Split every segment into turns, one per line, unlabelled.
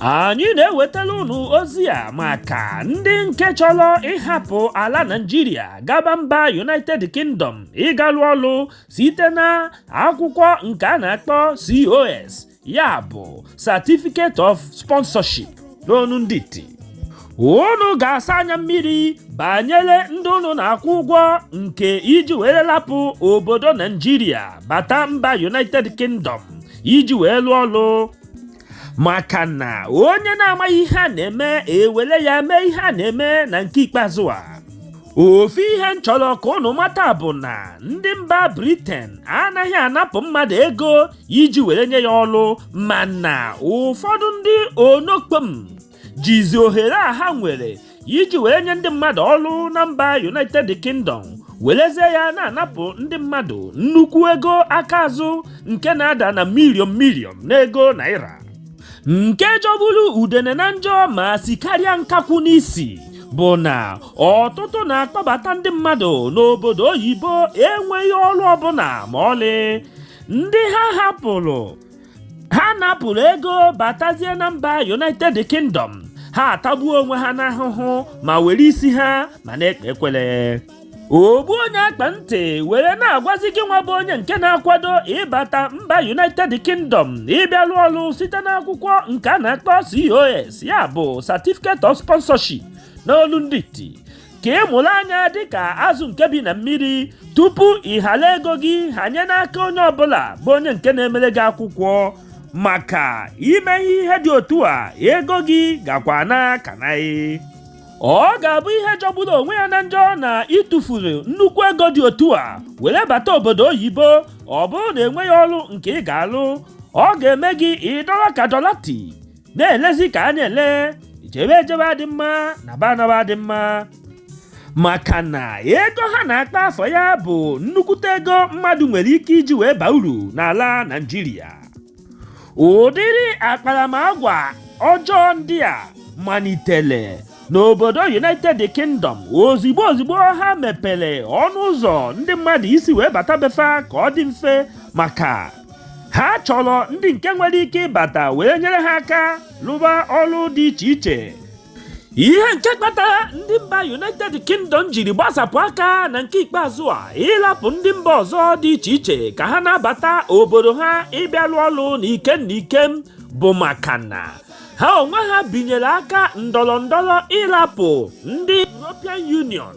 Anyị na-ewetara unu ozi a maka ndị nke chọrọ ịhapụ ala Naịjirịa gaba mba United Kingdom ịga lụọ ọlụ site na akwụkwọ nke a na-akpọ COS, ya bụ Certificate of Sponsorship n'onu ndị iti. Unu ga-asa anya mmiri banyere ndị unu na-akwụ ụgwọ nke iji were lapụ obodo Naịjirịa bata mba United Kingdom iji wee lụọ ọlụ, maka na onye na-amaghị ihe a na-eme ewere ya mee ihe a na-eme na nke ikpeazụ a. Ofu ihe m chọrọ ka unu mata bụ na ndị mba Britain anaghị anapụ mmadụ ego iji were nye ya ọlụ, mana ụfọdụ ndị onokpom jizi ohere a ha nwere iji were nye ndị mmadụ ọlụ na mba United Kingdom werezie ya na-anapụ ndị mmadụ nnukwu ego aka azụ nke na-ada na milion milion n'ego naira, nke jọgburu udene na njọ ma sikarịa nkakwụ n'isi bụ na ọtụtụ na-akpọbata ndị mmadụ n'obodo oyibo enweghị ọrụ ọbụla ma ọlị. Ndị ha hapụrụ ha napụrụ ego batazie na mba United Kingdom, ha atagbuo onwe ha n'ahụhụ ma were isi ha ma na-ekpe ekwere. Ogbu onye akpa ntị were na-agwazi gị nwa bụ onye nke na-akwado ịbata mba United Kingdom ịbịa lụọ ọrụ site n'akwụkwọ nke a na-akpọ COS, ya bụ Certificate of Sponsorship n'olu ndị iti, ka ị mụrụ anya dịka azụ nke bi na mmiri tupu ị ghara ego gị hanye n'aka onye ọbụla bụ onye nke na-emere gị akwụkwọ. Maka ime ihe dị otu a, ego gị gakwa na kanaị. Ọ ga-abụ ihe jọgburu onwe ya na njọ na ịtụfuru nnukwu ego dị otu a were bata obodo oyibo, ọ bụrụ na enweghị ọrụ nke ị ga-alụ. Ọ ga-eme gị ịdọrọ ka dọlati na-elezi ka a na-ele jebe ejebe adị mma na ba anaba adị mma, maka na ego ha na-akpa afọ ya bụ nnukwute ego mmadụ nwere ike iji wee baa uru n'ala Naịjirịa. Ụdịrị akparamagwa ọjọọ ndị a malitere n'obodo United Kingdom ozigbo ozigbo ha mepere ọnụ ụzọ ndị mmadụ isi wee bata befa ka ọ dị mfe, maka ha chọrọ ndị nke nwere ike ịbata wee nyere ha aka lụba ọrụ dị iche iche. Ihe nke kpatara ndị mba United Kingdom jiri gbasapụ aka na nke ikpeazụ a ịlapụ ndị mba ọzọ dị iche iche ka ha na-abata obodo ha ịbịa lụọ ọrụ n'ikem n'ikem bụ maka na ha onwe ha binyere aka ndọrọ ndọrọ ịlapụ ndị European Union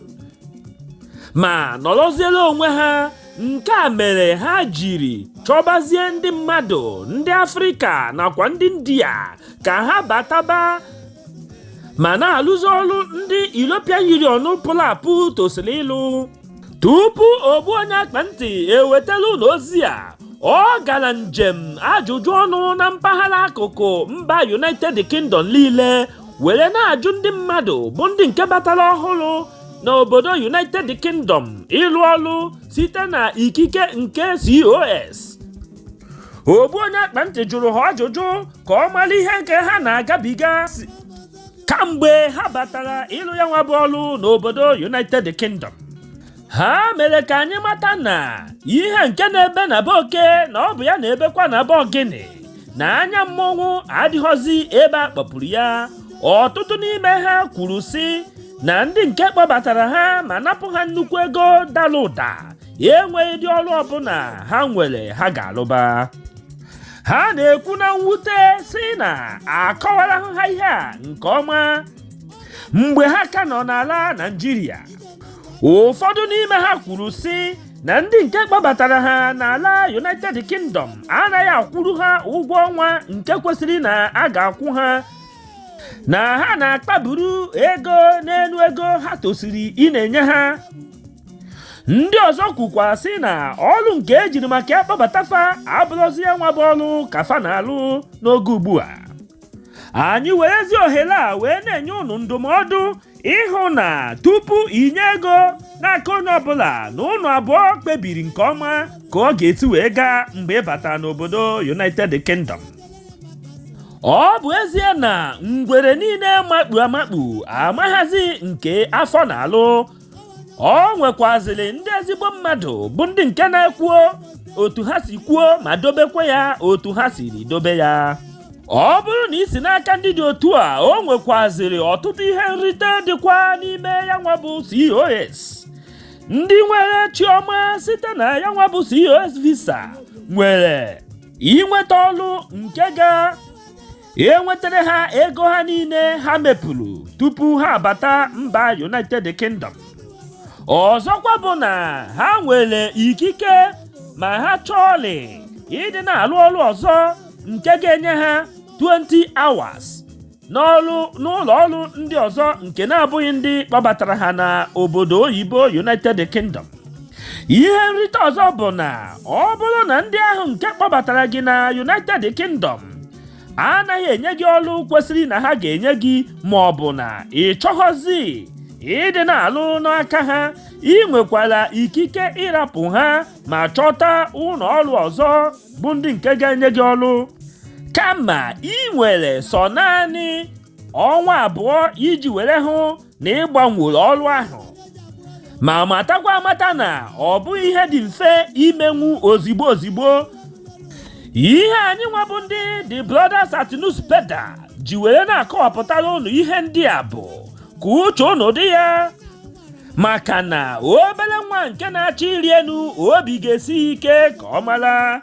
ma nọrọziere onwe ha. Nke a mere ha jiri chọbazie ndị mmadụ, ndị Afrịka nakwa ndị India, ka ha bataba ma na-alụzi ọrụ ndị European Union pụrụ apụ tosiri ịlụ. Tupu ogbu onye akpa ntị ewetala ụlọ ozi a, ọ gara njem ajụjụ ọnụ na mpaghara akụkụ mba United Kingdom niile were na-ajụ ndị mmadụ bụ ndị nke batara ọhụrụ n'obodo United Kingdom ịlụ ọrụ site na ikike nke COS. Ogbu onye akpa ntị jụrụ ha ajụjụ ka ọ mara ihe nke ha na-agabiga kamgbe ha batara ịlụ ya nwa bụ ọrụ n'obodo United Kingdom. Ha mere ka anyị mata na ihe nke na-ebe na be oke na ọ bụ ya na-ebekwa na be ogini, na anya mmọnwụ adịghọzi ebe a kpọpụrụ ya. Ọtụtụ n'ime ha kwuru sị na ndị nke kpọbatara ha ma napụ ha nnukwu ego dara ụda enweghị dị ọrụ ọbụla ha nwere ha ga-alụba. Ha na-ekwu na mwute si na akọwara ha ihe a nke ọma mgbe ha ka nọ n'ala Naịjirịa. Ụfọdụ n'ime ha kwuru sị na ndị nke kpọbatara ha n'ala United Kingdom anaghị akwụrụ ha ụgwọ ọnwa nke kwesịrị na a ga-akwụ ha, na ha na-akpaburu ego n'elu ego ha tosiri ị na-enye ha. Ndị ọzọ kwukwa sị na ọrụ nke ejiri maka ya kpọbata fa abụrụzi ya nwa bụ ọrụ ka fa na-alụ n'oge ugbu a. Anyị werezi ohere a wee na-enye unu ndụmọdụ ịhụ na tupu inye ego n'aka onye ọbụla, na unu abụọ kpebiri nke ọma ka ọ ga-esi wee gaa mgbe ị batara n'obodo United Kingdom. Ọ bụ ezie na ngwere niile makpu amakpu amaghazi nke afọ na-alụ, ọ nwekwazịrị ndị ezigbo mmadụ bụ ndị nke na-ekwuo otu ha si kwuo ma dobekwa ya otu ha siri dobe ya. Ọ bụrụ na i si n'aka ndị dị otu a, o nwekwazịrị ọtụtụ ihe nrite dịkwa n'ime ya nwa bụ COS. Ndị nwere chiọma site na ya nwa bụ COS visa nwere inweta ọlụ nke ga enwetara ha ego ha niile ha mepụrụ tupu ha abata mba United Kingdom. Ọzọkwa bụ na ha nwere ikike, ma ha chọọlị, ịdị na-alụ ọrụ ọzọ nke ga-enye ha 20 hours n'ọrụ n'ụlọ ọrụ ndị ọzọ nke na-abụghị ndị kpọbatara ha na obodo oyibo United Kingdom. Ihe nrite ọzọ bụ na ọ bụrụ na ndị ahụ nke kpọbatara gị na United Kingdom anaghị enye gị ọrụ kwesịrị na ha ga-enye gị, ma ọ bụ na ị chọghọzi ịdị na-alụ n'aka ha, ị nwekwara ikike ịrapụ ha ma chọta ụlọ ọrụ ọzọ bụ ndị nke ga-enye gị ọrụ, kama ị nwere sọ naanị ọnwa 2 iji were hụ na ị gbanwere ọrụ ahụ. Ma matakwa amata na ọ bụghị ihe dị mfe imenwu ozigbo ozigbo. Ihe anyị nwa bụ ndị The Brothers at Newspaper ji were na-akọwapụtara unu ihe ndị a bụ ka uche unu dị ya, maka na obere nwa nke na-achọ ịrị elu, obi ga-esi ike ka ọ mara.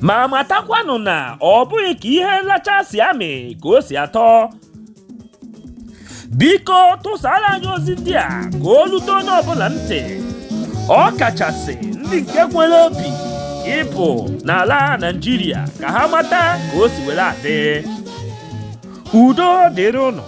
Ma matakwanụ na ọ bụghị ka ihe nlacha si amị ka o si atọ. Biko, tụsara anyị ozi ndị a ka o rute onye ọbụla ntị, ọ kachasị ndị nke nwere obi ịpụ n'ala Naịjirịa, ka ha mata ka o si were adị. Udo dịrị ụnụ.